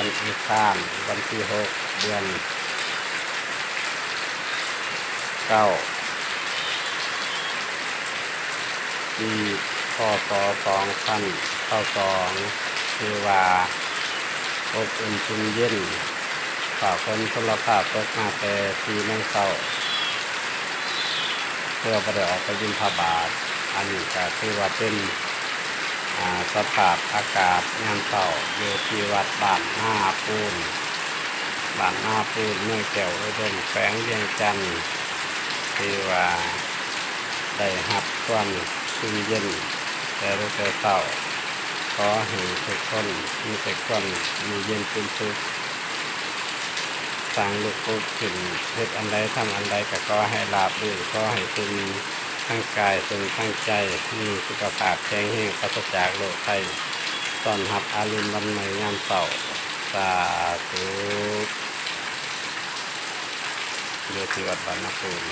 ວັນອັງຄານ ວັນທີຫົກ ເດືອນເກົ້າ ປີ ພ.ສ. ສອງພັນຊາວສອງ ຖືວ່າອົບອຸ່ນຊຸ່ມເຢັນ. ຟ້າຝົນຊົນລະພາຕົກມາແຕ່ສີ່ໂມງເຊົ້າ ເພື່ອບໍ່ໄດ້ອອກໄປບິນທະບາດ. ອັນນີ້ກໍຖືວ່າເປັນ ອາ ສະພາບອາກາດຍາມເຊົ້າຢູ່ທີ່ວັດບ້ານນາປູນ, ບ້ານນາປູນ ເມືອງແກ້ວອຸດົມ ແຂວງວຽງຈັນ ຖືວ່າໄດ້ຮັບຄວາມຊຸ່ມເຢັນແຕ່ລຸກແຕ່ເຊົ້າ. ຂໍໃຫ້ທຸກຄົນມີແຕ່ຄວາມຢູ່ເຢັນເປັນສຸກ, ສ້າງລຸກປຸກຂຶ້ນ, ເຮັດອັນໃດທຳອັນໃດກໍຂໍໃຫ້ລາບລື່ນ, ຂໍໃຫ້ເປັນ ທັງກາຍເຊິ່ງທັງໃຈ ມີສຸຂະພາບແຂງແຮງ ປາສະຈາກໂລກໄພ, ຕ້ອນຮັບອາລຸນວັນໃໝ່ຍາມເຊົ້າ. ສາທຸ. ຢູ່ທີ່ວັດບ້ານນາປູນ.